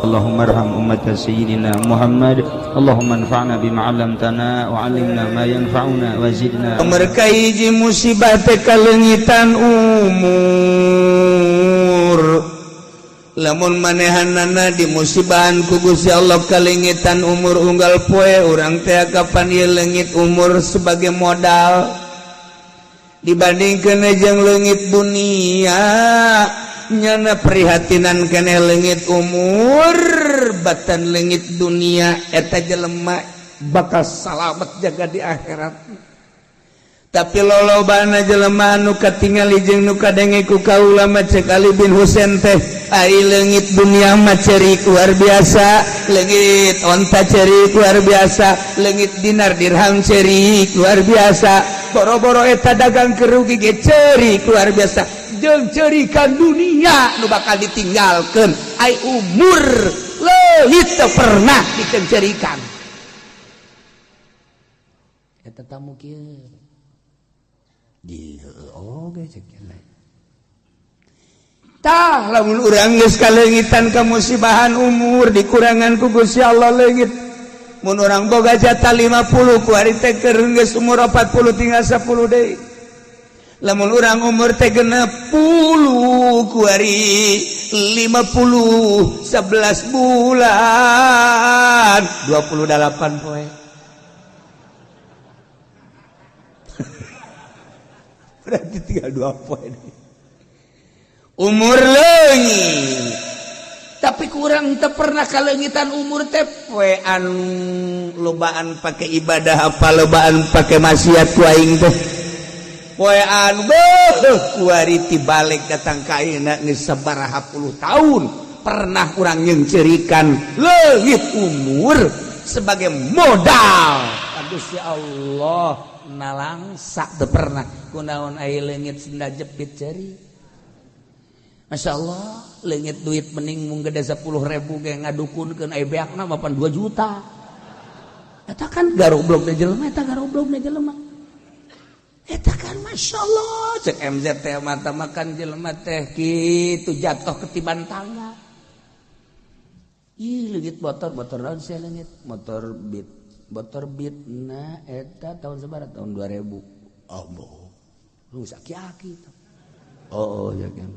اللهم ارحم أمة سيدنا محمد. اللهم انفعنا بما علمتنا وعلمنا ما ينفعنا وزدنا. Nomor kahiji, musibah teh kaleungitan umur. Lamun manehanana di musibahan ku Gusti Allah kalengitan umur, unggal poe urang teh kapan ieu leungit umur sebagai modal dibandingkeun jeung leungit dunia, nyana prihatinan keneh leungit umur batan leungit dunia. Eta jelema bakal salamet jaga di akhirat, tapi lolobana jelema anu katingali jeung nu kadenge ku kaula mah, cek Ali bin Husain teh, ari leungit dunia mah cerik luar biasa, leungit onta cerik luar biasa, leungit dinar dirham cerik luar biasa, boro-boro eta dagang kerugi ge cerik luar biasa, jeung cerikan dunia nu bakal ditinggalkeun. Ai umur leungit teu pernah dikencerikan. Eta tamu kieu di oge cek. Tah, lamun urang geus kaleungitan kamusibahan umur, dikurangan ku Gusti Allah leungit. Mun urang boga jatah 50, ku ari teh keur geus umur 40, tinggal 10 deui. Lamun urang umur teh 60, ku ari 50 11 bulan 28 poe. Berarti tinggal 2 poin umur leungit. Tapi kurang teu pernah kaleungitan umur teh. Poe anu lobaan pakai ibadah apa lobaan pakai maksiat ku aing teh? Poe anu beuh kuari tibalik datang ka ayeuna geus sabaraha puluh tahun, pernah urang nyengcerikan leungit umur sebagai modal? Aduh ya Allah, nalangsa teu pernah. Kunaon? Aya leungit sendal jepit ceri, Masya Allah. Leungit duit mending mung gede 10.000 ge ngadukunkeun, aya beakna mapan 2 juta. Eta kan garoblok jelema, eta garoblok jelema eta kan. Masya Allah, cek MZ teh mata makan jelema teh kitu jatuh ketiban tangga. Ih, leungit motor. Motor naon sih? Leungit motor Beat, motor Beat. Nah, eta tahun sabaraha? Tahun 2000. Allah, lu aki-aki. Oh, ya kan,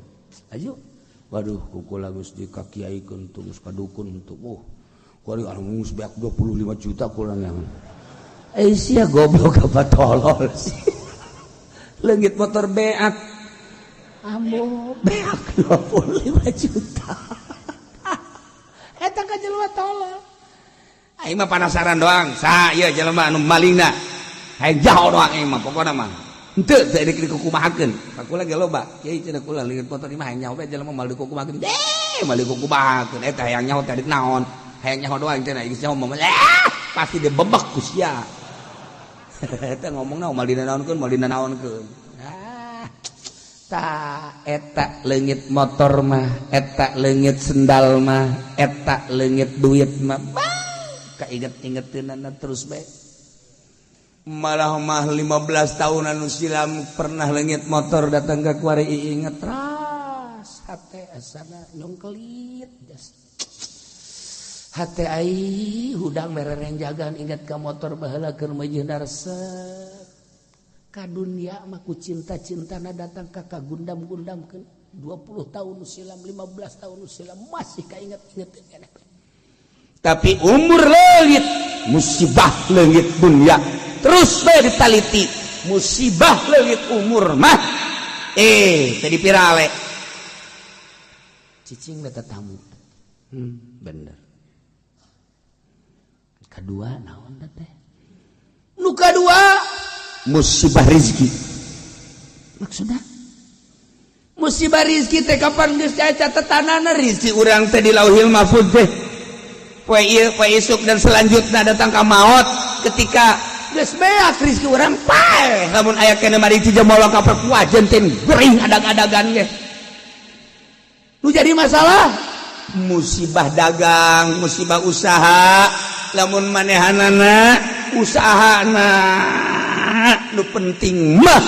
ayo. Waduh, kukula geus dikakiaikeun tuh, geus kadukun tuh. Oh, kuari anu geus beak 25 juta kurang yang eh sia goblok apa tolol sih? Leungit motor beak, ambo beak 25 juta. Eta ka jelema tolol. Aing mah penasaran doang, sa ieu jelema anu malingna hayang jaho doang. Aing mah pokona mah henteu teu dek dikukumahakeun. Kula ge loba kiai cenah kula leungit motor mah hayang nyaho bae jelema mal dikukumahakeun deh, mal dikukumahakeun. Eta hayang nyaho teh naon? Hayang nyaho doang cenah. Geus nyaho mah pasti dibebek ku sia. Eta ngomongna mal dinanaonkeun, mal dinanaonkeun. Ah, ta eta leungit motor mah, eta leungit sendal mah, eta leungit duit mah kainget-ingetinana terus bae. Malah mah 15 tahun anu silam pernah leungit motor datang ke kuari, inget ras hate asana nyongkelit hate ai hudang merereng jagaan, inget ka motor baheula keur meujeuhna resep ka dunia mah. Ku cinta-cintana datang ka kagundam-gundamkeun. 20 tahun silam, 15 tahun silam, masih kainget-inget. Tapi umur leungit, musibah leungit dunia terus bae ditaliti. Musibah leungit umur mah tadi pirale cicing beta tamu. Bener. Kedua naon teh? Nu kadua musibah rizki. Maksudnya musibah rizki teh kapan geus catetanana rizki urang teh di Lauhil Mahfud teh, poe ieu, poe isuk, dan selanjutnya datang ka maut. Ketika geus beak rizki urang, paeh. Lamun aya keneh mari jemolo ka wajen teh gering adag-adagan ge. Nu jadi masalah musibah dagang, musibah usaha. Lamun manehanana usahana nu penting mah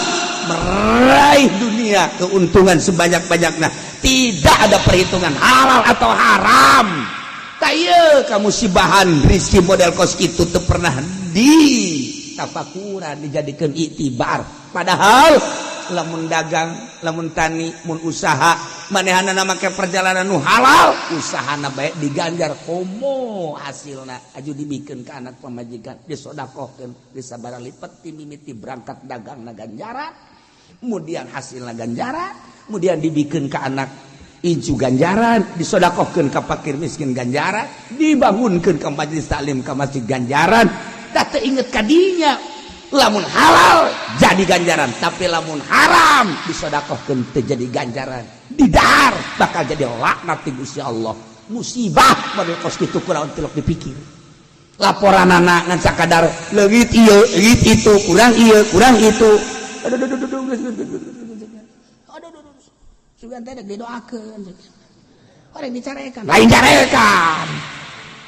meraih dunia, keuntungan sebanyak-banyaknya, tidak ada perhitungan halal atau haram. Tah ieu kamusibahan rizki model kos kitu teu pernah di tafakuran, dijadikan iktibar. Padahal lamun dagang, lamun tani, mun usaha, manehanana make perjalanan nu halal, usahana baik diganjar, komo hasilna aju dibikeun ka anak pamajikan, disodakohkeun disabara lipet. Ti mimiti berangkat dagang na ganjaran, kemudian hasilna ganjaran, kemudian dibikeun ka anak incu ganjaran, disodakohkeun ka fakir miskin ganjaran, dibangunkeun ka majelis taklim, ka masjid ganjaran. Tak inget kadinya, lamun halal jadi ganjaran, tapi lamun haram disodakohkeun teu jadi ganjaran, didahar bakal jadi laknat ti Gusti Allah. Musibah model kos kitu kurang tilok dipikir. Laporan anak ngan sakadar leungit ieu, leungit itu, kurang ieu, kurang itu. Aduh, aduh, aduh, aduh, aduh, aduh, aduh, sugan teh didoakeun orang dicarekan, lain carekan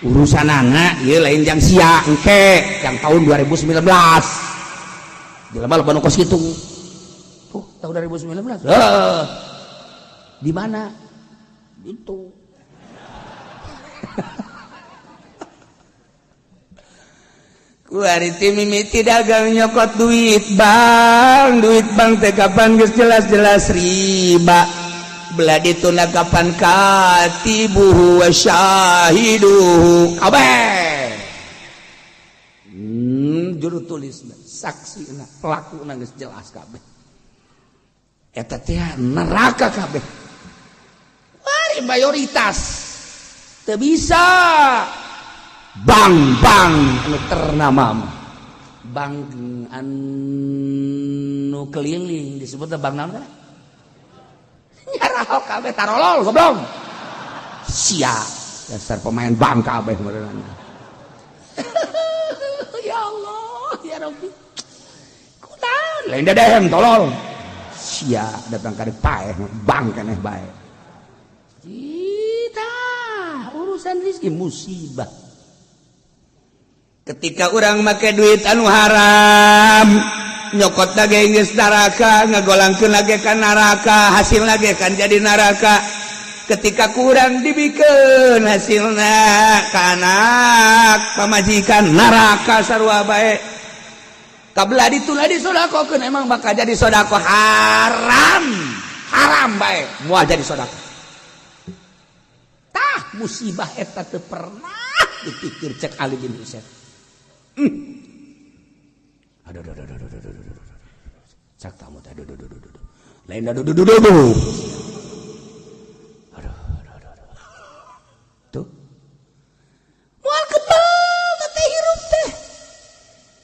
urusan anak ieu, lain jang sia engke yang tahun 2019 jelema loba nu kos kitu. Tuh, tahun 2019. Heuh, di mana itu? Kuari ti mimiti dagang nyokot duit bank, duit bank teh kapan geus jelas-jelas riba. Belah dituna kapan katibuhu wa syahiduhu kabeh. Juru tulis, saksi, pelaku geus jelas kabeh. Eta teh neraka kabeh. Wari mayoritas teu bisa. Bank-bank anu ternama mah, bank anu keliling disebut bank naon kan? Nyaraho kabeh, tarolol goblok. Sia dasar pemain bank kabeh meureunana. Ya Allah, ya Rabbi. Kunaon? Lain dedehem, tolol. Sia datang ka paeh bank keneh bae. Kita urusan rezeki musibah. Ketika orang make duit anu haram, nyokot lagi geus neraka, ngagolangkeun lagi kan neraka, hasil lagi kan jadi neraka. Ketika kurang dibikeun hasilna ka anak pamajikan, neraka sarua bae. Kabla dituna disodakokeun, emang bakal jadi sodako haram, haram bae moal jadi sodako. Tah, musibah eta teu pernah dipikir cek Ali bin Husain. Aduh, aduh, aduh, aduh, aduh, aduh, aduh. Cak tamu teh, aduh, aduh, aduh, aduh. Lain aduh, aduh, aduh, aduh. Aduh, aduh, aduh, aduh. Tuh. Moal kebal teh hirup teh.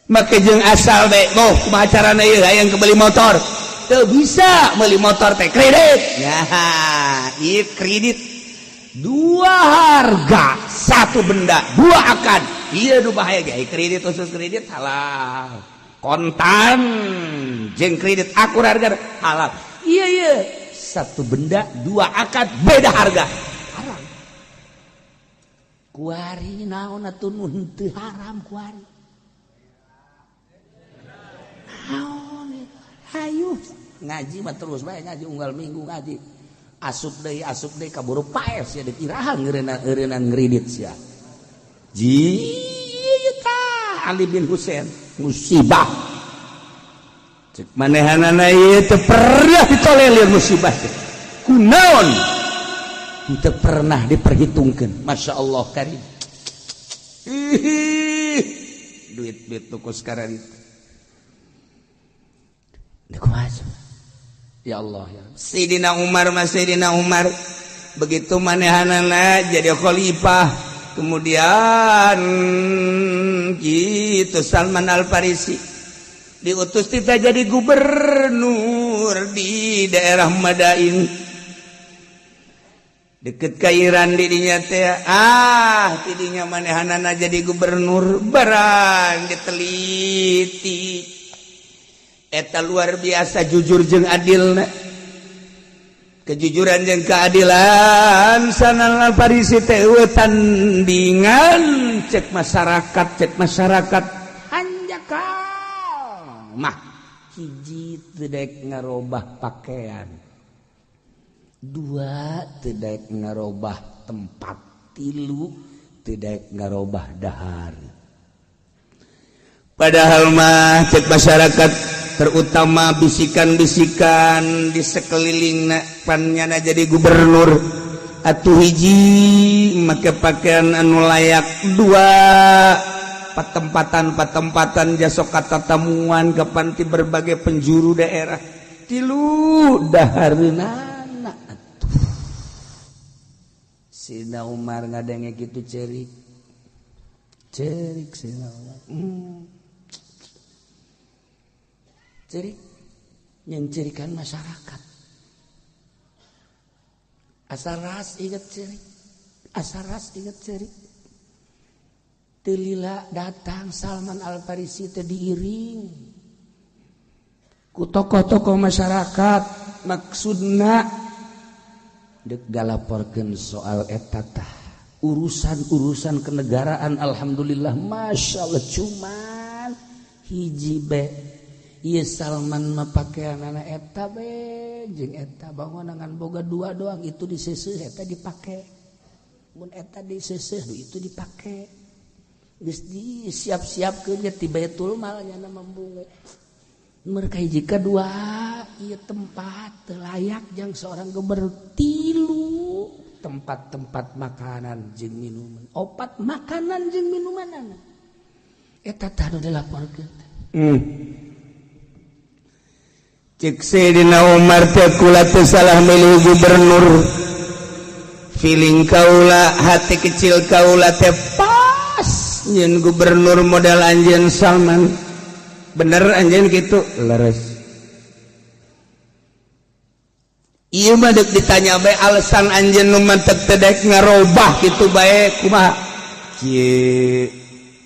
Make jeung asal bae, oh, kumaha carana ieu hayang kebeli motor. Teu bisa meuli motor teh kredit. Ya, ieu kredit dua harga, satu benda, dua akad. Iya, nu bahaya ge kredit, khusus kredit halal. Kontan jeung kredit akur harga halal. Iya iya, satu benda dua akad beda harga. Haram. Kuari naon atuh nu henteu haram kuari? Naon? Hayu ngaji mah terus bae ngaji, unggal minggu ngaji. Asup deui, asup deui, kaburu paeh sia, deuk iraha ngeureunang ngredit sia. Ji tah Ali bin Husain musibah. Cek manehanana ieu teu pernah ditolelir musibah teh. Kunaon? Teu pernah diperhitungkeun. Masya Allah karim. Ih, duit-duit tuku sekarang itu. Ya Allah ya. Sayyidina Umar mas, Sayyidina Umar begitu manehanana jadi khalifah, kemudian gitu Salman Al Farisi diutus kita jadi gubernur di daerah Madain deket ke Iran. Didinya teh, ah, tidinya manehanana jadi gubernur, barang diteliti eta luar biasa jujur jeung adilna, kejujuran jeung keadilan Salman Al Farisi teh tandingan cek masyarakat. Cek masyarakat hanjakal mah hiji teu daek ngarobah pakaian, dua teu daek ngarobah tempat, tilu Teu daek ngarobah dahar. Padahal mah cek masyarakat, terutama bisikan-bisikan di sekeliling pannyana jadi gubernur atuh, hiji make pakaian anu layak, dua patempatan patempatan jasok kata tamuan ke panti berbagai penjuru daerah, tilu dahareunana atuh. Sina Umar ngadenge gitu cerik cerik. Sina Umar cerik, nyencirikan masyarakat. Asal ras inget cerik, asal ras inget cerik. Telila datang Salman Al Farisi teh diiring ku tokoh-tokoh masyarakat, maksudna dek galaporkeun soal eta tah urusan-urusan kenegaraan. Alhamdulillah, masya Allah, cuman hiji be. Ieu Salman mah pakaianana eta be jeung eta, bangunan boga dua doang, itu diseuseuh, eta dipake, mun eta diseuseuh, itu dipake. Geus disiap-siapkeun ge ti Baitul Mal nya mambunge. Mereka hiji, kedua ieu tempat teu layak jang seorang gubernur, tilu tempat-tempat makanan jeung minuman, opat makanan jeung minuman eta tah nu dilaporkeun. Cek Sayyidina Umar teh, kula teu salah milih gubernur. Feeling kaula, hati kecil kaula teh pas nyeun gubernur model anjeun Salman. Bener anjeun gitu? Leres. Ieu mah deuk ditanya bae alasan anjeun nu mantek teu daek ngarobah kitu bae kumaha? Kieu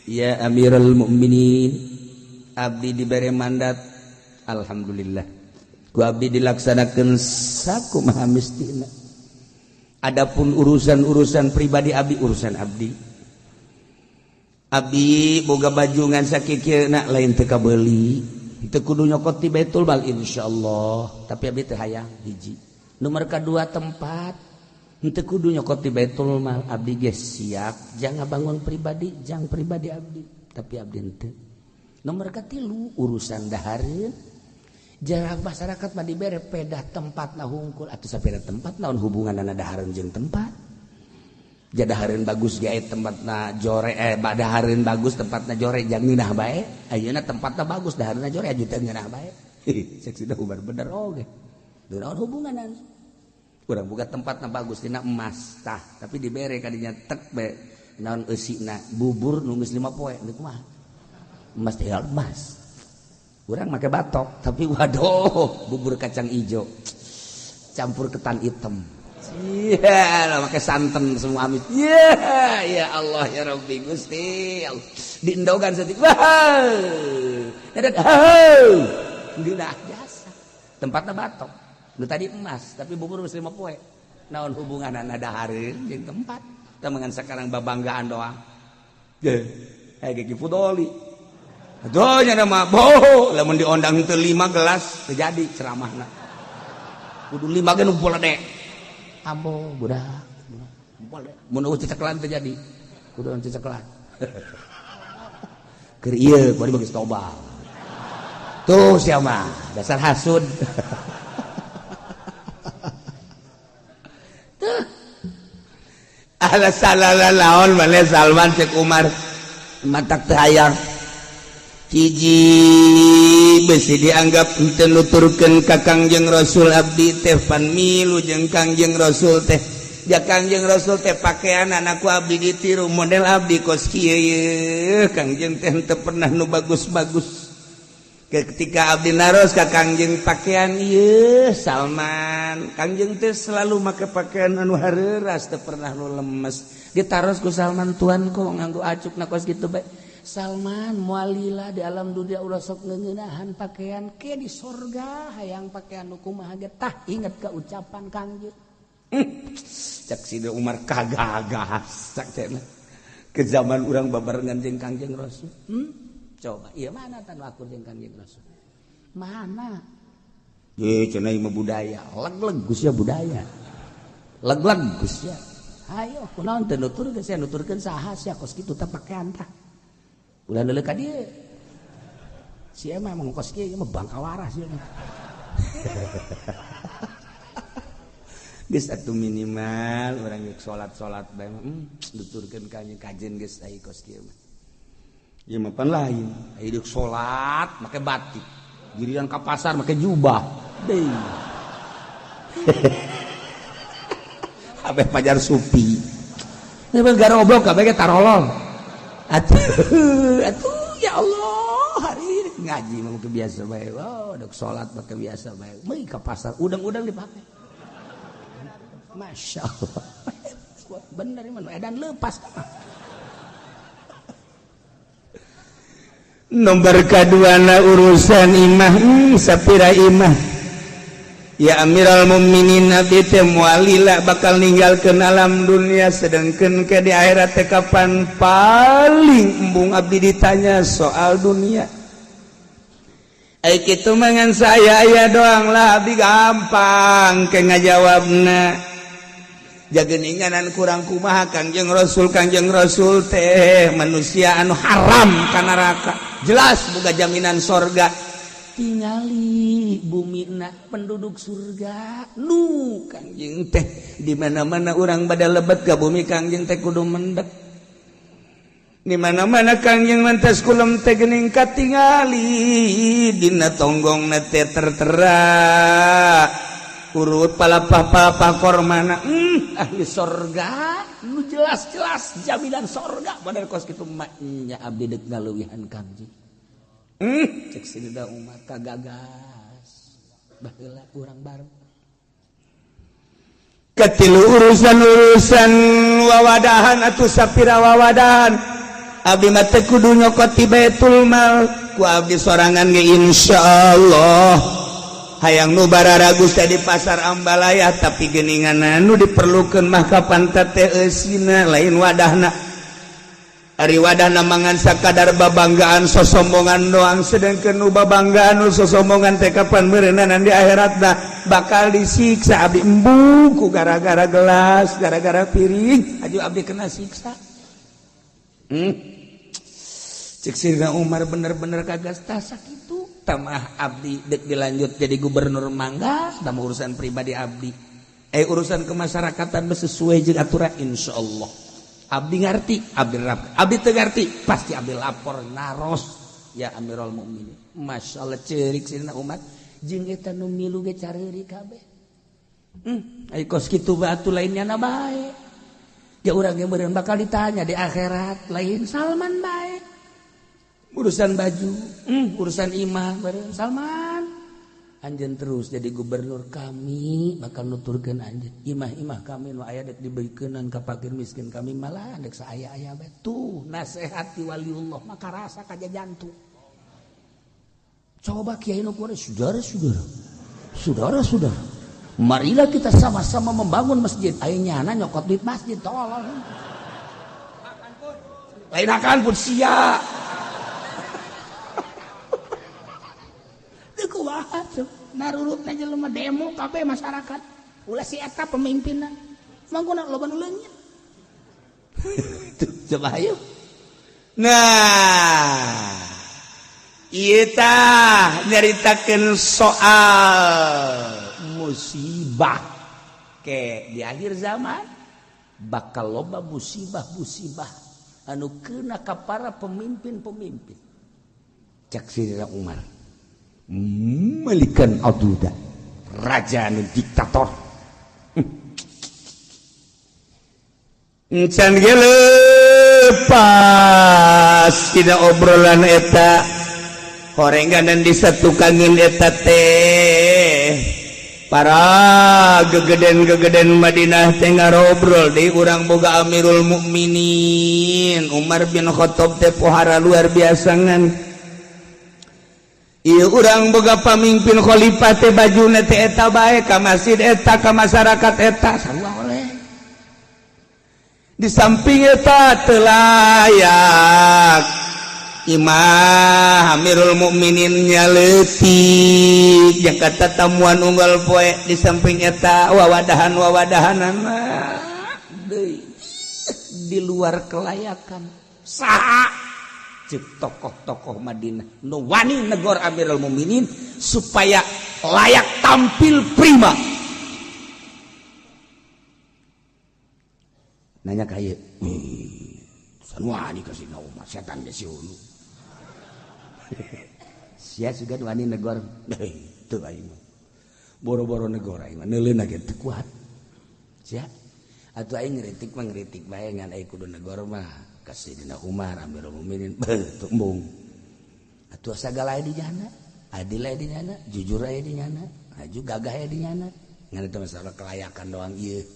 ya Amirul Mukminin, abdi dibere mandat, alhamdulillah ku abdi dilaksanakan sakumaha mistina. Adapun urusan-urusan pribadi abdi, urusan abdi. Abdi boga baju ngan sakikieuna, lain teu kabeuli, teu kudu nyokot ti Baitul Mal, insyaallah, tapi abdi teu hayang. Hiji, nomor kedua, tempat henteu kudu nyokot ti Baitul Mal, abdi ge siap jangan bangun pribadi jang pribadi abdi, tapi abdi henteu. Nomor katilu, urusan dahareun. Jarak masyarakat mah dibere pedah tempat na hungkul atau sapeda tempat, naon hubungan dahareun jeung tempat? Jadahareun bagus ge tempatna jore, badahareun bagus tempatna jore, jang ngeunah bae. Ayeuna tempatna bagus, dahareunna jore, aju teu ngeunah bae. Cek sudah Umar, bener oge, naon hubungan? Urang buka tempatna bagus dina emas tah, tapi dibere kadinya tek be naon eusina bubur nu geus 5 poe. Kumaha emas tinggal emas? Kurang make batok, tapi waduh, bubur kacang ijo campur ketan hitam. Iya, lah make santan semua amis. Iya, ya Allah ya Rabbi Gusti. Diendogan setik. Wah. Dadat. Dina jasa. Tempatnya batok. Nu tadi emas, tapi bubur geus 5 poe. Naon hubunganna dahareun jeung tempat? Temengan sekarang babanggaan doang. Ye, kayak Ki Fudoli. Aduh, nya mah boh, lamun diondang teu 5 gelas teu jadi ceramahna. Kudu 5 ge nu dek. Ambo budak. Boleh. Mun eueuh ceceklan teu jadi. Kudu ceceklan. Keur ieu kudu geus tobat. Tuh siapa? Dasar hasud. Tuh. Alasan laon maneh Salman? Cek Umar, matak teu hayang. Hiji, besi dianggap henteu nuturkeun ka Kangjeng Rasul. Abdi teh pan milu jeung Kangjeng Rasul teh. Ja Kangjeng Rasul teh pakaian anakku abdi ditiru model abdi kos kieu ye. Kangjeng teh henteu pernah nu bagus-bagus. Ketika abdi naros ka Kangjeng pakaian ieu Salman, Kangjeng teh selalu make pakaian anu hareuras, teu pernah nu lemes. Ditaros ku Salman, "Tuan kok nganggo acuk na kos kitu bae?" Salman, mualila di alam dunia ulah sok ngeuneunahan pakaian, ke di sorga hayang pakaian nu kumaha ge. Tah, inget ke ucapan Kangjeng. Cek si Umar, kagagas cek cenah ke zaman urang babarengan jeung Kangjeng Rasul. Coba ieu mana tan akur jeung Kangjeng Rasul mana? Ye cenah mah budaya leg-leg geus ya, budaya leg-leg geus ya. Ayo kunaon teu nuturkeun sia, nuturkeun saha sia kos kitu teh pakean tah. Ulah leuleuk ka dieu. Sia mah emang kos kieu mah bangka waras sia mah. Geus atuh minimal urang geus salat-salat bae mah nuturkeun ka kajen geus ai kos kieu mah. Ieu mah pan lain, ai deuk salat make batik. Giliran ka pasar make jubah. Deui. Kabeh pajar supi. Ini garoblok kabeh ge tarolol. Atuh, atuh ya Allah, hari ini ngaji mah make biasa bae. Oh, dek salat make biasa bae. Meui ka pasar udang-udang dipake. Masya Allah. Bener ieu mah edan lepas mah. Nomor kaduana urusan imah, sapira imah. Ya Amiral Mukminin, abdi teh moal lila bakal ninggalkeun alam dunia, sedangkeun ke di akhirat teh kapan paling embung abdi ditanya soal dunia. Ai kitu mah ngan saya aya doang lah, abdi gampang ke ngajawabna. Jageninganan kurang kumaha Kangjeng Rasul, Kangjeng Rasul teh manusia anu haram ka neraka, jelas boga jaminan sorga. Tingali bumina penduduk surga nu Kangjeng teh di mana-mana urang bada lebet ka bumi Kangjeng teh kudu mendek. Di mana-mana Kangjeng lantas kulem teh geuning katingali dina tonggongna teh tertera urut palapah-palapah kormana, ahli sorga nu jelas-jelas jaminan sorga bener kos kitu mah nya abdi deuk ngaleuwihan Kangjeng. Cek Sayyidina Umar kagagas baheula urang bareng. Katilu urusan-urusan wawadahan atuh sapira wawadahan abdi mah teh kudu nyokot ti Baitul Mal ku abdi sorangan ge insyaallah. Hayang nu bararagus teh di pasar Ambalaya, tapi geuningan anu diperlukeun mah kapan teh eusina lain wadahna. Ari wadahna mangan sakadar babanggaan sosombongan doang, sedangkeun nu babanggaan nu sosombongan teh kapan meureunan di akhiratna bakal disiksa. Abdi embung ku gara-gara gelas, gara-gara piring aju abdi kena siksa. Cek Sayyidina Umar bener-bener kagas tah sakitu tamah abdi dek dilanjut jadi gubernur mangga tambah urusan pribadi abdi, urusan kemasyarakatan sesuai jeung aturan insyaallah. Abdi ngerti, abdi rap, abdi teu ngerti, pasti abdi lapor naros ya Amirul Mukminin. Masya Allah ceurik Sayyidina Umar jeung eta nu milu ge careurik kabeh. Ai kos kitu batu lainnya na bae. Ya urang ge meureun bakal ditanya di akhirat lain Salman bae. Urusan baju, urusan imah meureun Salman. Anjeun terus jadi gubernur kami bakal nuturkeun anjeun. Imah-imah kami nu aya dek dibeukeunan ka fakir miskin kami malah dek saaya-aya bae. Tuh nasihat ti waliullah maka rasa ka jantung. Coba kiai nu kuari, saudara-saudara. Saudara-saudara, marilah kita sama-sama membangun masjid. Ayo nyana nyokot duit masjid tolol. Lain akan pun sia. Teu kumaha tuh. Narurutna jelema demo kabeh masyarakat. Ulah si eta pemimpinna. Mangkuna loba nu leungit. Coba ayo. Nah, ieu tah nyaritakeun soal musibah. Ke di akhir zaman bakal loba musibah-musibah anu kena ka para pemimpin-pemimpin. Cek Sayyidina Umar, melikan aduda, raja anu diktator. Encan ge lepas dina obrolan eta horengganan disatukangeun eta teh para gegeden-gegeden Madinah teh ngarobrol deui urang boga Amirul Mukminin Umar bin Khattab teh pohara luar biasa ngan ieu urang boga pamimpin khalifah teh bajuna teh eta bae ka masjid eta ka masyarakat eta sarua oleh. Di samping eta teu layak imah Amirul Mukminin nya leutik jeung kata tamuan unggal poe. Di samping eta wawadahan-wawadahanana deui di luar kelayakan. Saha cek tokoh-tokoh Madinah nu wani negor Amirul Mukminin supaya layak tampil prima. Nanya ka ieu, wani ka Sidina Umar setan ge siunu. Sia sugan wani negor. Teu aing mah. Boro-boro negor aing mah neuleuna ge teu kuat. Sia atuh aing ngritik mah ngritik bae ngan aing kudu negor mah ka Sidina Umar Amirul Mukminin. Beuh teu embung. Atuh sagala aya di jana, adil aya di jana, jujur aya di jana, aju gagah aya di jana. Ngan eta masalah kelayakan doang ieu.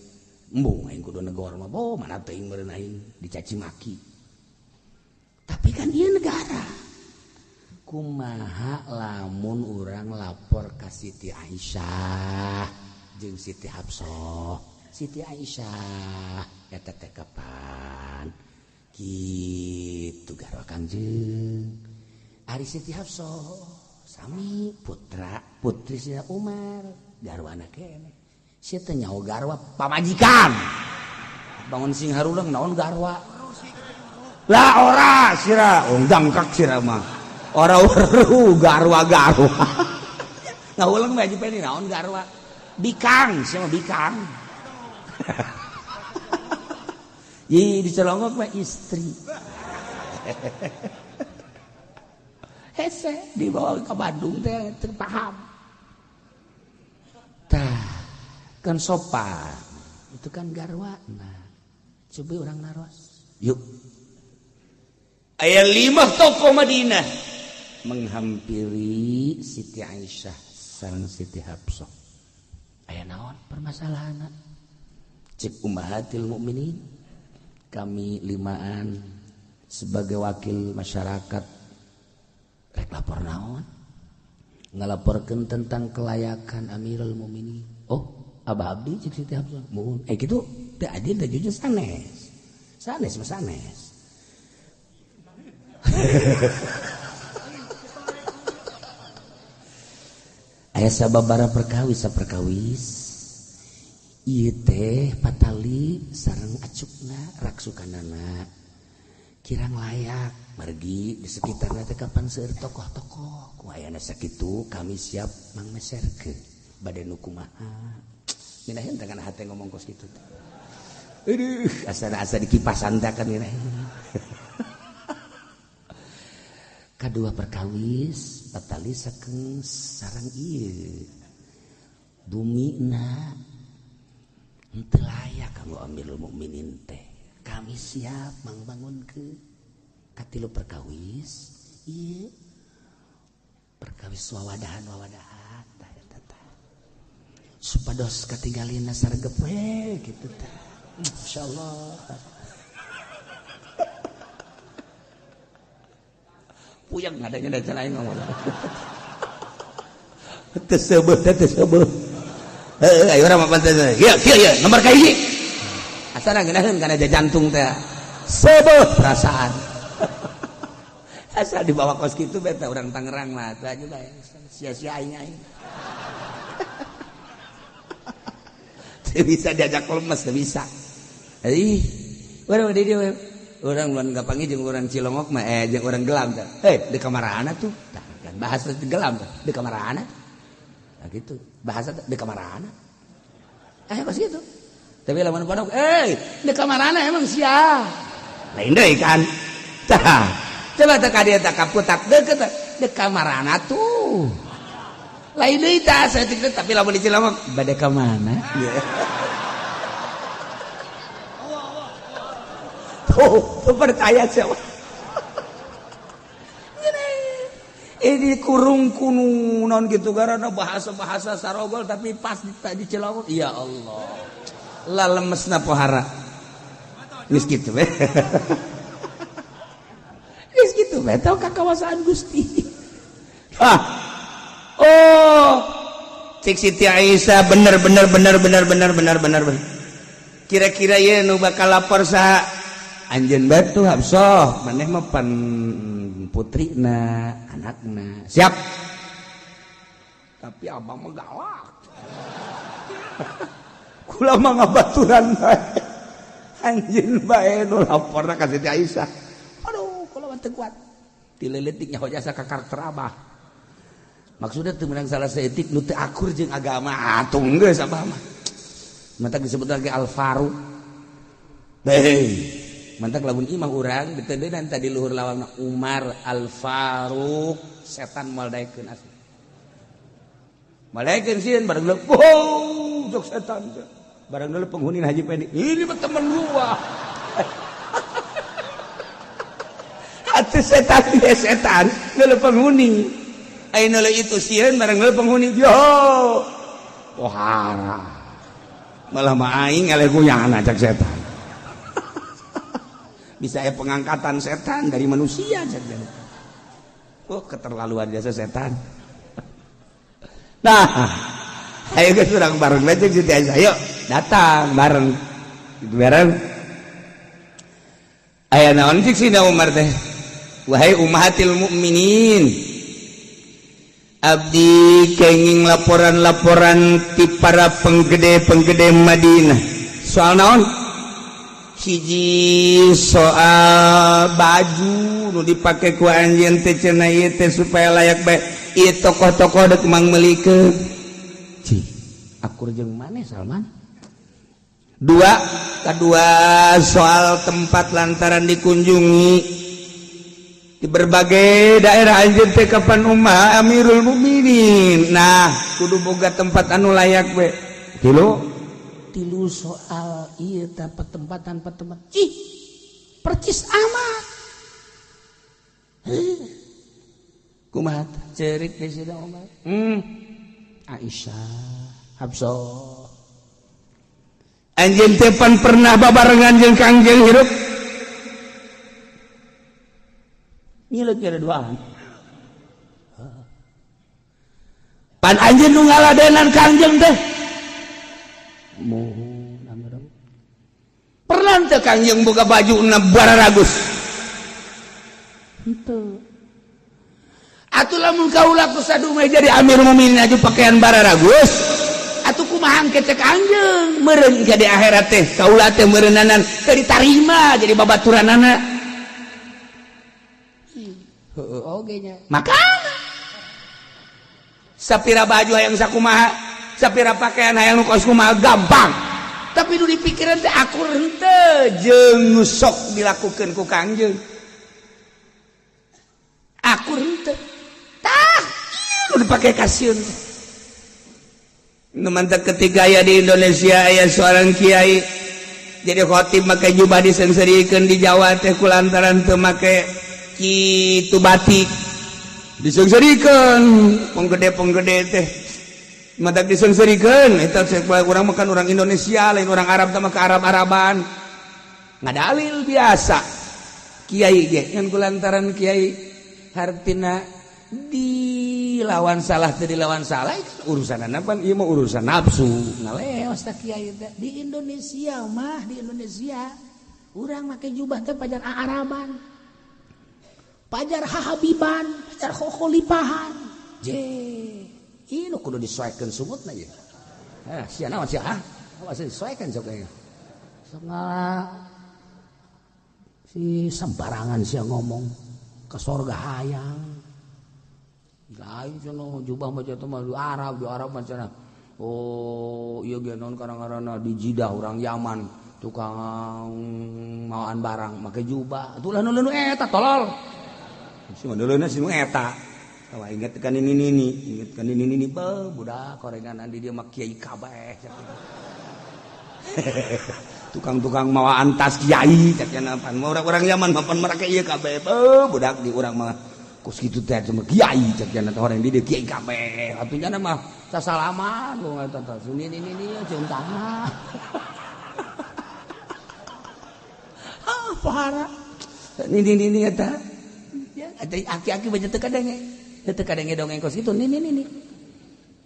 Embung aing kudu negor mah, boh mana teuing meureun aing dicaci maki. Tapi kan ieu negara. Kumaha lamun urang lapor ka Siti Aisyah jeung Siti Hafsah. Siti Aisyah eta teh kapan kitu garwa Kangjeng. Ari Siti Hafsah sami putra putri Sidina Umar garwana keneh. Sia teh nyaho garwa pamajikan. Bangun sing harulang naon garwa. Lah ora sira, wong dangkak sira mah. Ora weruh garwa-garwa. Ngawulang mah Haji Peni naon garwa. Bikang, sia mah bikang. Ih dicelongok mah istri. Hese dibawa ke Bandung teh teu paham. Tah, kan sopan. Itu kan garwa. Nah, coba orang naros. Yuk. Aya 5 tokoh Madinah menghampiri Siti Aisyah sareng Siti Hafsah. Aya naon permasalahanna? Cek ummahatil mukminin, kami limaan sebagai wakil masyarakat rek lapor naon? Ngalaporkeun tentang kelayakan Amirul Mukminin. Oh, Abah Abdi cek Siti Hafsah. Muhun. Kitu teu adil teu jujur sanes. Sanes mah sanes. Aya sababaraha perkawis saperkawis ieu teh patali sareng acukna raksukanana kirang layak margi di sekitarna teh kapan seueur tokoh-tokoh ku ayana sakitu kami siap mangmeserkeun bade nu kumaha minaheun teh kana hate ngomong kos kitu teh aduh asa-asa dikipasan teh kan minaheun. Kadua perkawis patali sakeng sarang ieu bumina henteu layak kanggo Amirul Mukminin teh kami siap mangbangunkeun. Katilu perkawis ieu perkawis wawadahan-wawadahan tah eta tah supados katinggalina sargep we kitu tah insyaallah. Puyeng ngadanya da lain ngomong. Teu seubeuh teh teu seubeuh. Heuh ayo urang mah pantes. Ieu kieu ieu nomor ka hiji. Asana ngeunaheun kana jantung teh. Seubeuh perasaan. Asal dibawa kos kitu beta urang Tangerang mah teh aja bae. Sia-sia aing aing. Teu bisa diajak lemes teu bisa. Ih, urang di dieu orang luan gapangi jeung orang Cilongok mah jeung orang gelam teh. Di kamarana tuh. Tah kan bahasa gelam teh, di kamarana. Nah gitu, bahasa di kamarana. Kos gitu. Tapi lamun pondok, di kamarana emang sia. Lain deui kan. Tah, coba teh ka dieu teh kaputak deukeut di kamarana tuh. Lain deui tah saya teh tapi lamun di Cilongok bade ka mana? Oh, percaya siapa? Ini kurung kunu non gitu karena bahasa-bahasa sarogol tapi pas di Cilongok ya Allah. Lah lemesna pohara. Geus kitu we. Geus kitu we tau ka kawasaan Gusti. Ah. Oh. Cik Siti Aisyah bener bener bener bener bener bener bener. Kira-kira ieu nu bakal lapor saha? Anjeun batu Hafsah maneh mah pan putrina anakna siap tapi abang mah galak kula mah ngabaturan bae. Anjeun bae nu laporna ka Siti Aisyah. Aduh, kula mah teu kuat. Ti leutik nyaho jasa ka karakter abah. Maksudnya teu meunang salah saeutik nu teu akur jeung agama atuh geus abah mah. Mantak disebut lagi Al Faruq. Hei, mantak lamun imah urang diteudenan tadi luhur lawangna Umar Al Faruq, setan moal daekeun asli. Malaikeun sieun bareng leup, wow, jok setan teh. Bareng leup penghuni Haji Pendi. Ini mah temen gua. Atuh setan dia setan, leup penghuni. Ayeuna leup itu sieun bareng leup penghuni. Yo. Wah. Malah mah aing eleh guyana cak setan. Bisa ya pengangkatan setan dari manusia cak setan. Oh, keterlaluan jasa setan. Nah, ayo geus urang bareng aja Siti Aisyah. Ayo datang bareng. Gitu bareng. Aya naon cik Sina Umar teh? Wahai ummahatil mukminin. Abdi kenging laporan-laporan ti para penggede-penggede Madinah. Soal naon? Hiji soal baju nu dipake ku anjeun teh cenah ieu teh supaya layak bae. Ieu tokoh-tokoh dek mang meulikeun. Cih, akur jeung maneh Salman. Dua, kedua soal tempat lantaran dikunjungi di berbagai daerah anjeun teh kapan ummah Amirul Mukminin. Nah, kudu boga tempat anu layak we. Tilu soal ieu teh petempatan tempat. Cih, percis amat. Kumaha cerik di Sina Umar. Aisyah, Hafsah. Anjeun teh pan pernah babarengan jeung Kangjeng hirup. Ngileut kira duaan. Pan anjeun nu ngaladenan Kangjeng teh. Mohon pernah teh Kangjeng boga baju na bararagus. Henteu. Atuh lamun kaula ku sadume jadi Amir Mukminin aju pakaian bararagus. Atuh kumaha engke teh Kangjeng meureun ke di akhirat teh kaula teh meureunanan teu ditarima jadi babaturanana. Heeh oge nya. Makana sapira baju hayang sakumaha, sapira pakaian hayang nu kos kumaha gampang. Tapi nu dipikiran teh akur henteu jeung nu sok dilakukeun ku Kangjeng. Akur henteu. Tah, ieu nu dipake kasieun. Nu mantak ketiga aya di Indonesia aya seorang kiai jadi khotib make jubah diseungseurikeun di Jawa teh kulantaran teu make kitu batik. Diseungseurikeun penggede-penggede teh. Mantak diseungseurikeun eta cek urang makan orang Indonesia lain orang Arab teh make Arab-Araban. Ngadalil biasa. Kiai ge ngan kulantaran kiai hartina dilawan salah teu dilawan salah urusan pan ieu mah urusan nafsu. Ngaleos teh kiai teh di Indonesia mah di Indonesia urang make jubah teh pajar Araban. Pajar hahabiban, pajar kholifahan. Je, ieu nu kudu disoekeun sungutna ieu. Eh, sia naon sia? Ah, awas disoekeun sok ieu. Sok si sembarangan sia ngomong ke sorga hayang. Lain cenah jubah mah cenah mah di Arab mah cenah. Oh, ieu ge naon karang-karana di Jidah urang Yaman tukang mawaan barang make jubah. Atuh lah nu eta tolol. Si nu si nu eta. Tawa inget kan ini nini, inget kan ini nini, beuh budak korengan di dia mah kiai kabeh. Tukang-tukang mawaan tas kiai cak cenah pan urang-urang Yaman mah pan mereka ieu kabeh. Beuh budak di urang mah kos kitu teh cuma kiai cak cenah teh orang di dieu kiai kabeh. Atuh nya mah sasalaman lu eta teh. Ini ini ini cium tangan. Ah, parah. Ini ini eta. Ya, aki-aki baca teu kadenge. Teu kadenge dongeng kos kitu. Ini ini ini.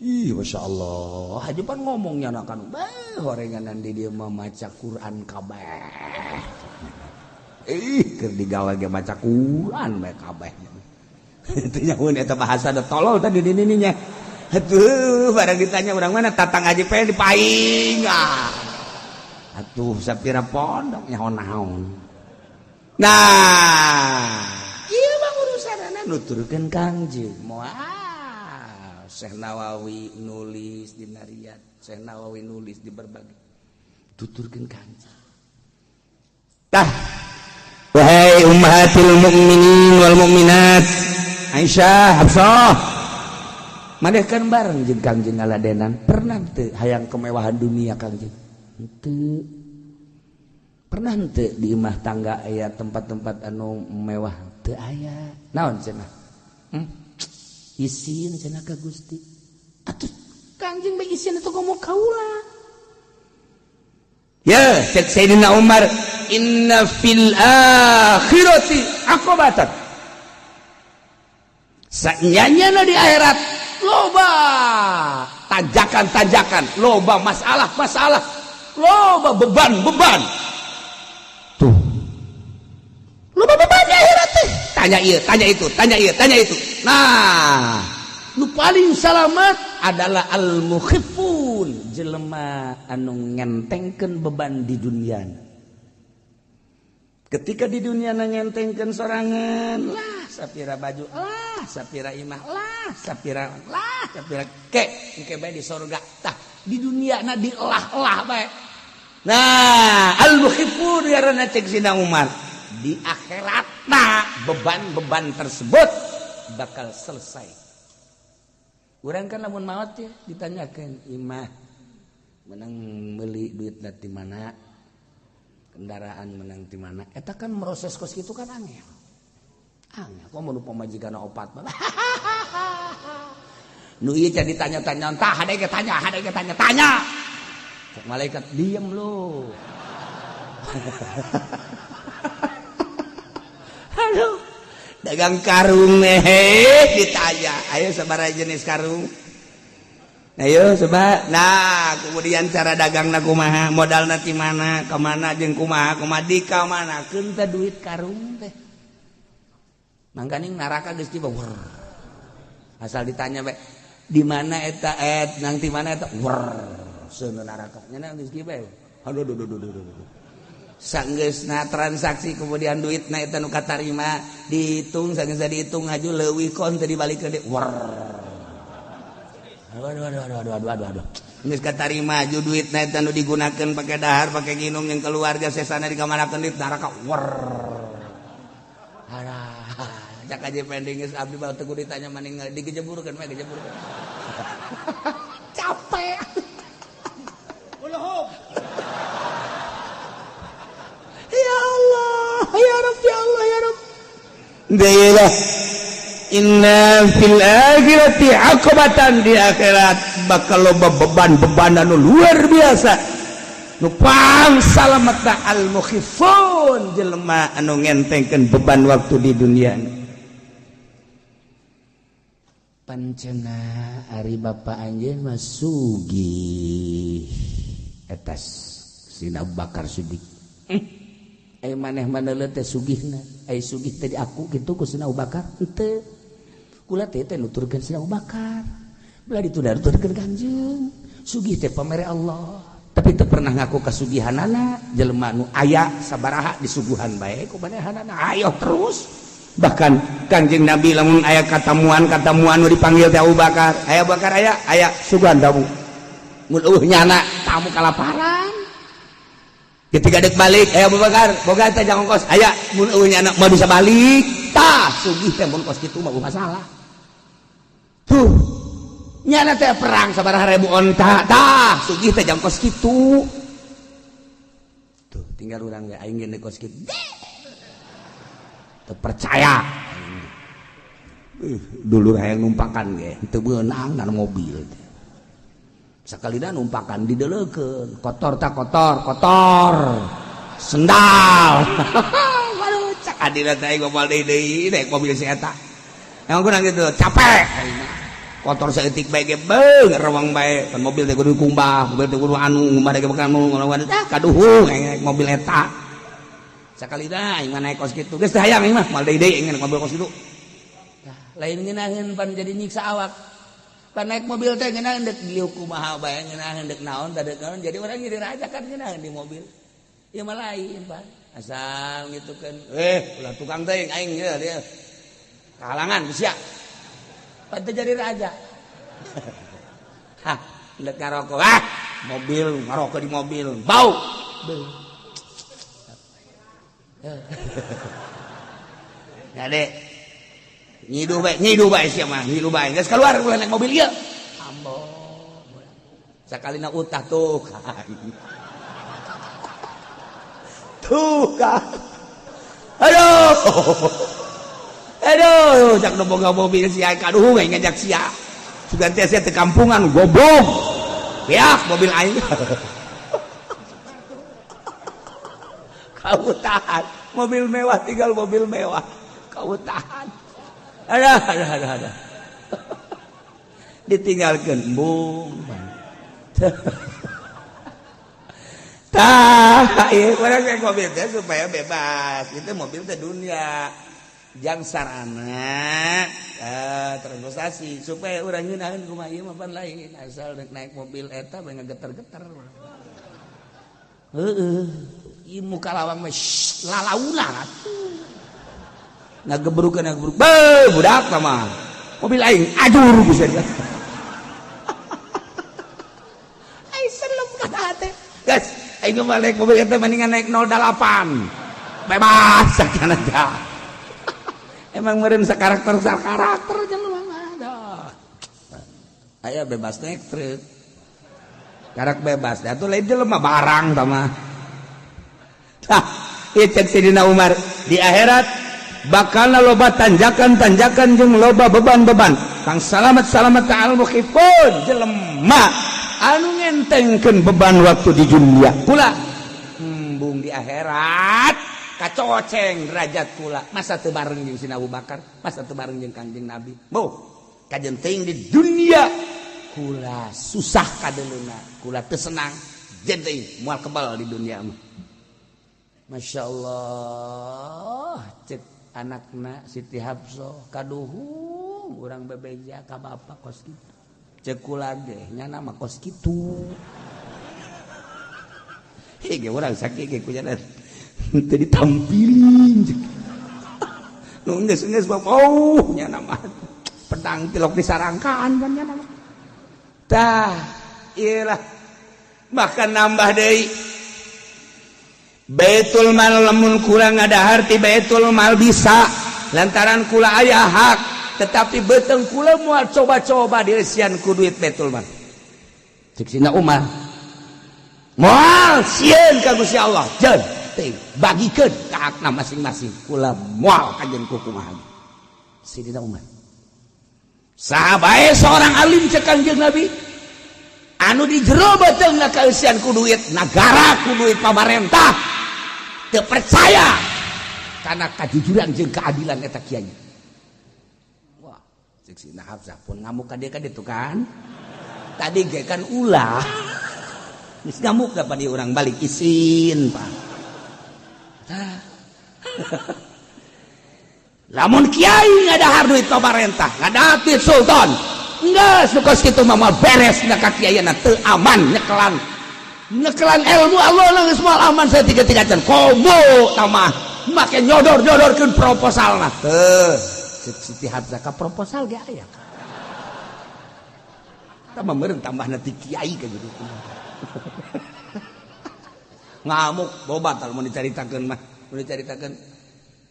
Ih, Masya Allah. Haji pan ngomongnya nak kan. Bah, horenganan di dia mah maca Quran kabeh. Ih, keur digawe ge maca Quran bae kabeh. Itu nyaun eta bahasa da tolol tadi di nya. Atuh, barang ditanya urang mana tatang haji pe di paing. Ah. Atuh sapira pondok nyaho naon. Nah, ieu mah urusanana nuturkeun Kangjeng. Moal Syekh Nawawi nulis di Riyad, Syekh Nawawi nulis di berbagai tuturkeun Kangjeng. Tah, wahai ummahatil mukminin wal mukminat, Aisyah, Hafsah, maneh kan bareng jeung Kangjeng ngaladenan, pernah teu hayang kemewahan dunia Kangjeng? Henteu. Pernah henteu di imah tangga aya tempat-tempat anu mewah? Teu aya. Naon cenah? Isin cenah ka Gusti. Atuh Kangjeng bae isin atuh komo kaula. Ya, cek Sayyidina Umar, inna fil akhirati aqobatan. Sanyanya di akhirat loba tanjakan-tanjakan, loba masalah-masalah, loba beban-beban. Tuh. Loba beban di akhirat teh. Tanya iya, tanya itu, tanya iya, tanya itu. Nah, nu paling salamat adalah al-mukhiffun, jelema anu ngentengkeun beban di dunia. Ketika di dunia ngentengkeun sorangan, lah sapira baju, lah sapira imah, lah sapira, lah sapira ke, engke bae di sorga. Tah, di dunia na dielah-elah bae. Nah, al-mukhiffun ngaranna cek Sina Umar. Di akhirat nah beban-beban tersebut bakal selesai. Urang kan lamun maot ya ditanyakan imah menang beli duit di mana, kendaraan menang di mana, eta kan proses kos gitu kan angel angel. Kok mau lupa majikan opat nu ieu jadi tanya-tanya, entah ada yang tanya, ada yang tanya tanya. Cek malaikat, diem lu. Aduh, dagang karung nih ditanya, ayo sabaraha jenis karung, ayo coba. Nah, kemudian cara dagang na kumaha, modal nanti mana, kemana jeung kumaha, kumaha di ka mana keun teh duit karung teh. Mangkaning neraka geus tiba wer. Asal ditanya bae di mana eta et nang di mana eta wer seuneu neraka nya geus kieu bae. Aduh aduh aduh aduh aduh. Sanggeusna transaksi kemudian duit na eta nu katarima dihitung, sanggeus dihitung haju leuwih kon teu dibalikeun deui wer. Aduh aduh aduh aduh aduh aduh aduh. Geus katarima haju duit na eta nu digunakeun pake dahar, pake nginum jeung keluarga sesana dikamanakeun duit neraka wer. Alah, cak aja pending geus abdi bae teu kudu ditanya maning digejeburkeun we gejeburkeun. Capek. Ulahum. Ya Allah, ya Rabb, ya Allah, ya Rabb. Deui inna fil akhirati aqobatan, di akhirat bakal loba beban-beban anu luar biasa. Nu pang salamet al mukhiffun, jelema anu ngentengkeun beban waktu di dunia. Pancena ari bapa anjeun mah sugih etas Sina Abu Bakar Siddiq. Ai maneh maneleut teh sugihna, ai sugih teh aku kitu ku Sina Abu Bakar henteu. Kula teh teh nuturkeun Sina Abu Bakar. Belah ditu nuturkeun Kangjeng. Sugih teh pamere Allah, tapi teu pernah ngaku kasugihanana. Jelema nu aya sabaraha disuguhan bae ku manehanana, ayo terus. Bahkan Kangjeng Nabi lamun aya katamuan-katamuan nu dipanggil teh Abu Bakar, aya Abu Bakar, aya aya suguhan tamu. Mun eueuh nyana tamu kalaparan. Ketika dek balik, aya Abu Bakar, boga teh jangan kos, aya mun eueuh nyana mah bisa balik. Tah, sugih teh mun kos kitu mah masalah. Tuh. Nyana teh perang sabaraha ribu onta. Tah, sugih teh jang kos kitu. Tuh, tinggal urang ge aing ge kos kitu. Teu percaya. Dulur hayang numpakan ge teu beunang na mobil teh. Sakalina numpakan dideleukeun, kotor tak kotor, kotor. Sendal. Waduh, cak adina teh aing moal deui deui naik mobil si eta. Emang kurang gitu, capek. Kotor saeutik bae ge beung rewang bae. Kan mobil teh kudu kumbah, mobil teh kudu anu, ngumbah teh kudu anu, ah kaduhung aing naik mobil eta. Sakalina aing mah naik kos kitu. Geus teu hayang aing mah, moal deui deui aing naik mobil kos kitu. Tah, lain ngeunaheun pan jadi nyiksa awak. Pan naik mobil teh ngeunah deuk diuk kumaha bae ngeunah deuk naon teh deuk naon jadi orang jadi raja kan ngeunah di mobil. Ieu mah lain, Pak. Asal gitu kan. Ulah tukang teh aing dia dia. Kahalangan sia. Pan teu jadi raja. Hah, deuk ngarokok. Ah, mobil ngarokok di mobil. Bau. Ya dek. Nyiduh bae sia mah, nyiduh bae. Geus keluar ulah naik mobil ieu. Ambo. Sakalina utah tuh kan. Tuh kan. Aduh. Aduh, cak nu boga mobil sia kaduh aing ngajak sia. Sugan teh sia teh kampungan goblok. Beak mobil aing. Kau tahan, mobil mewah tinggal mobil mewah. Kau tahan. Ada. Ditinggalkan bung. Tah, ieu urang naik mobil teh supaya bebas. Itu mobil teh dunia. Jang sarana transportasi supaya urang ngeunaheun kumaha ieu mah pan lain asal rek naik mobil eta bae ngageter-geter. Heeh. Ieu muka lawang mah lalauna atuh. Ngagebrukeun ngagebruk. Beuh, budak mah. Mobil aing ajur bisa. Ai serem kana teh. Guys, aing mah naik mobil eta mendingan naik 08. Bebas sakana teh. Emang meureun sakarakter sakarakter jelema mah dah. Aya bebas naik truk. Karak bebas. Da atuh lain jelema barang tah mah. Tah, ieu cek Sidina Umar di akhirat bakal loba tanjakan-tanjakan jeung loba beban-beban. Kang salamat-salamat ta'al mukhifun jelema anu ngentengkeun beban waktu di dunia. Kula embung di akhirat kacoceng derajat kula. Masa teu bareng jeung Sina Abu Bakar, masa teu bareng jeung Kangjeng Nabi. Boh, kajen teuing di dunia kula susah kadeleuna, kula teu senang, jen teuing moal kebal di dunia mah. Masya Allah, cek anakna Siti Hafsah kaduhung urang bebeja ka bapak kos kitu. Cek kula ge nya mah kos kitu. Hege urang sakit ge kunyana teu ditampilin. Nu geus-geus bapak oh nya mah pedang tilok disarangkaan kan nya mah. Tah, ieu lah bahkan nambah deui Baitul Mal lamun kurang ngadahar ti Baitul Mal bisa lantaran kula aya hak tetapi beteng kula moal coba-coba dieusian ku duit Baitul Mal. Cek Sina Umar moal sieun ka Gusti Allah jeun teuing bagikeun ka hakna masing-masing kula moal kajen ku kumaha. Sidina Umar saha bae seorang alim cek Kangjeng Nabi anu di jero beuteungna kaeusian ku duit nagara ku duit pamarentah teu percaya karena kajujuran jeung keadilan eta kiai. Wah, cek Sina Hafsah pun ngamuk ka dia kan itu kan. Tadi ge kan ulah. Geus ngamuk da di urang balik isin, Pak. Tah. Lamun kiai ngadahar duit pamarentah, ngadahar duit sultan. Geus nu kos kitu mah moal beres na ka kiaiana teu aman nyekelan. Nyekelan ilmu Allah lah geus moal aman saya tiga-tiga can komo tamah make nyodor-nyodorkeun proposalna teu cek Siti Hafsah ka proposal ge aya tambah meureun tambahna ti kiai ka gitu ngamuk boba tal mun dicaritakeun mah mun dicaritakeun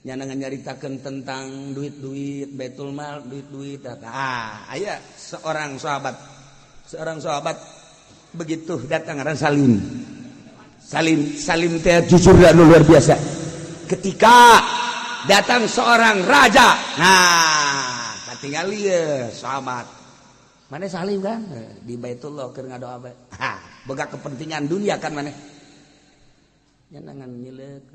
nyana nyaritakeun tentang duit-duit Baitul Mal duit-duit ah aya seorang sahabat begitu datang ngaran Salim. Salim teh jujur dan luar biasa. Ketika datang seorang raja, nah katingali ye sahabat. Mana Salim kan di Baitullah keur ngadoa bae. Ha, boga kepentingan dunia kan maneh. Nyanangan nyileuk.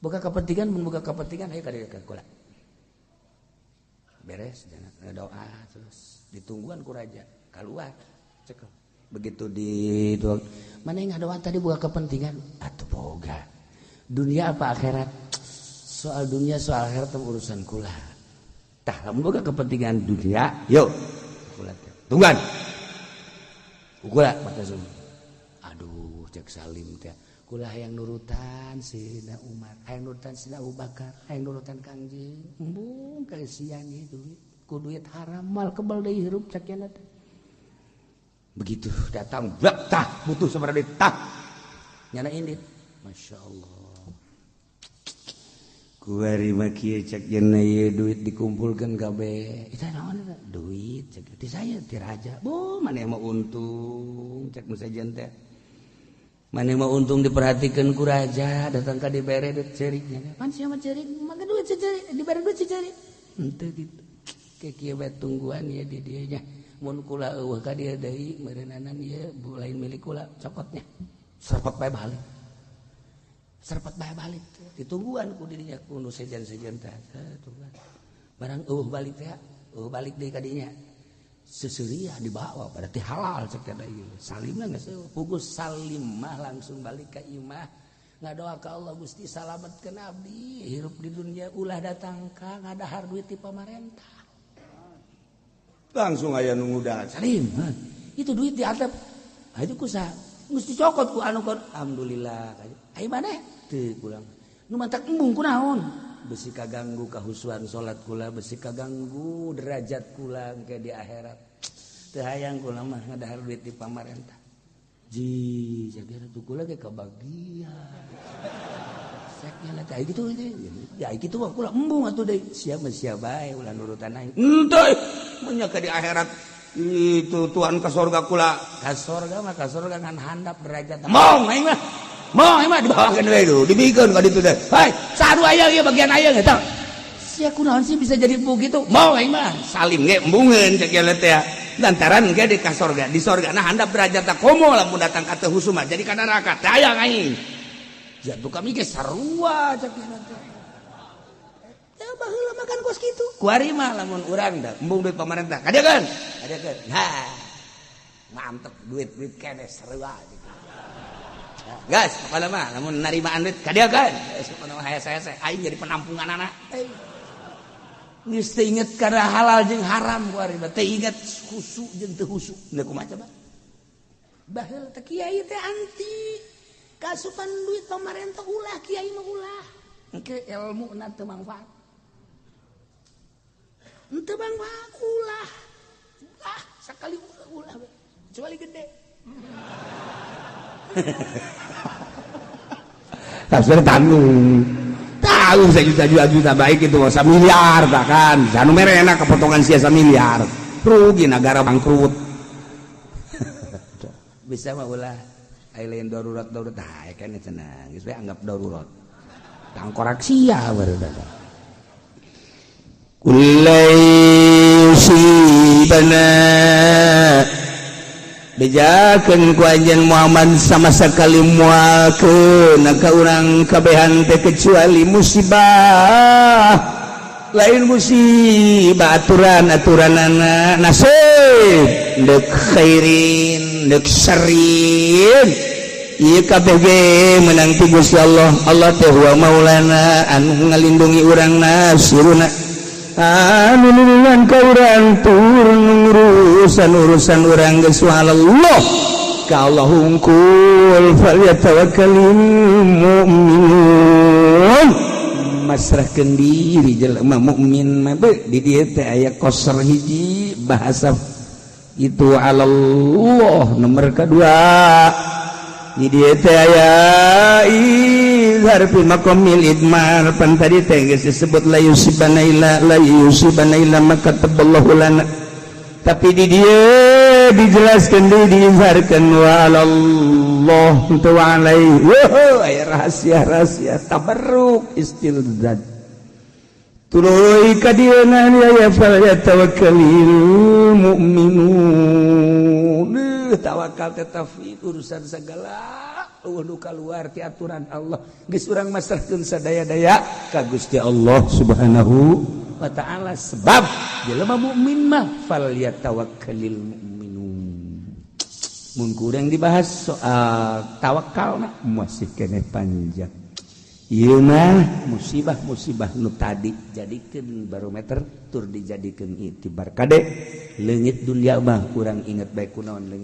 Boga kepentingan mun boga kepentingan hayu ka dieu ka kula. Beres doa terus ditungguan ku raja keluar. Cekel. Begitu di mana yang ngadoa tadi boga kepentingan atuh boga. Dunia apa akhirat? Soal dunia soal akhirat urusan kula. Tah lamun boga kepentingan dunia, yuk. Kula teh tungguan kula batas. Aduh, cek Salim teh, kula hayang nurutan Sayyidina Umar, hayang nurutan Sayyidina Abu Bakar, hayang nurutan Kangjeng. Embung kasihan ieu duit ku duit haram mal kebal deui hirup, cek teh. Begitu datang blak, tah butuh sabaraha duit, tah nyana indit. Masya Allah, kuari mah kieu, cek cenah, ieu duit dikumpulkeun kabeh. Itu naon eta duit, cek ti saya, ti raja. Bo, maneh mah untung, cek nu sejen teh, maneh mah untung diperhatikeun ku raja, datang ka dibere duit ceurik nya. Pan sia mah ceurik make duit ceurik, dibere duit ceurik henteu kitu. Ke kieu bae tungguan ieu di dieu nya. Mun kula eueuh ka dieu deui meureunana ieu lain milik kula, cokotnya serpet bae balik, serpet bae balik. Ditungguan ku dirinya ku nu sejen-sejen teh, tungguan barang eueuh balik teh, eueuh balik deui ka dinya seseuria dibawa, berarti halal, cek teh ieu. Salim lah geus pugus. Salim mah langsung balik ka imah, ngadoa ka Allah, Gusti, salametkeun abdi hirup di dunia, ulah datang ka ngadahar duit ti pamarentah. Langsung aya nu ngudahan. Salim, itu duit di atap itu ku saha? Geus dicokot ku anu kon. Alhamdulillah. Ai maneh teu pulang nu mantak embung kunaon, besi kaganggu kahusuan salat kula, besi kaganggu derajat kula engke di akhirat. Teu hayang kula mah ngadahar duit di pamarentah. Ji jaga tuh kula ge kabagian. Cek teh gitu ya, gitu mah kula embung atuh deui. Sia mah sia bae, ulah nurutan aing. Henteu mun di akhirat itu Tuhan ke sorga, kula ka sorga mah ka sorga ngan handap derajat. Mong aing mah, mong aing mah, dibawakeun we itu, dibikeun ka ditu teh. Hai, sadu aya ieu bagian aya eta. Sia kunaon sih bisa jadi begitu? Mau aing mah. Salim ge embungeun, cek ieu teh, lantaran ge di ka sorga, di sorga nah handap derajat. Komo lamun datang ka teu husuma jadi ka neraka teh hayang aing. Jatuh kami ge sarua, cek ieu teh. Ya baheula makan kos kitu. Kuari mah lamun urang da embung duit pamarentah. Kadiakeun. Kadiakeun. Ha. Mantep duit-duit kene sarua gitu. Gas, pokoknya mah lamun narimaan duit kadiakeun. Geus pokona mah hese-hese aing jadi penampungan anak. Geus teu inget kana halal jeung haram kuari mah, teu inget khusu jeung teu khusu. Deuk kumaha coba? Baheula teh kiai teh anti kasupan duit pamarentah, ulah kiai mah ulah. Engke ilmu na teu mangfaat. Henteu mangfaat, ulah. Ah, sakali ulah, ulah kecuali gede. Tafsir tanggung. Tahu sejuta juta juta baik itu masa miliar bahkan. Sanu mere enak kepotongan sia miliar. Rugi negara, bangkrut. Bisa mah ulah. Ai lain darurat darurat ah kan cenah. Geus we anggap darurat. Tangkorak sia baru datang. Kullai yusibana, bejakeun ku anjeun Muhammad, sama sekali moal keuna ka urang kabehan teh kecuali musibah, lain musibah aturan-aturanana nasib, dek khairin dek syarrin, ieu kabeh ge menang ti Gusti Allah. Allah teh huwa maulana, anu ngalindungi urang, nasiruna, anu nulungan ka urang, turun urusan urusan urang geus Allah, ka Allah hungkul. Falyatawakkalul mu'minun, masrahkeun diri jelema mukmin mah. Di dieu teh aya koser hiji bahasa itu Allah. Nomor kedua, di dieu teh aya izhar fi maqamil idmar. Pan tadi teh geus disebut la yusibana illa, la yusibana illa ma kataballahu lana, tapi di dieu dijelaskan, di diizharkeun wa Allah wa alaihi. Wow, aya rahasia-rahasia tabarruk istilzad. Tuluy ka dieu ya, fal yatawakkalul mu'minun. Tawakal teh tafwid urusan segala, eueuh nu kaluar ti aturan Allah. Geus urang masrahkeun sadaya-daya ka Gusti Allah Subhanahu wa taala, sebab jelema mukmin mah fal yatawakkalil mu'minun. Mun kurang dibahas soal tawakal mah masih keneh panjang. Ieu mah musibah-musibah nu tadi jadikeun barometer tur dijadikeun itibar. Kade, leungit dunia mah kurang inget bae kunaon leungit.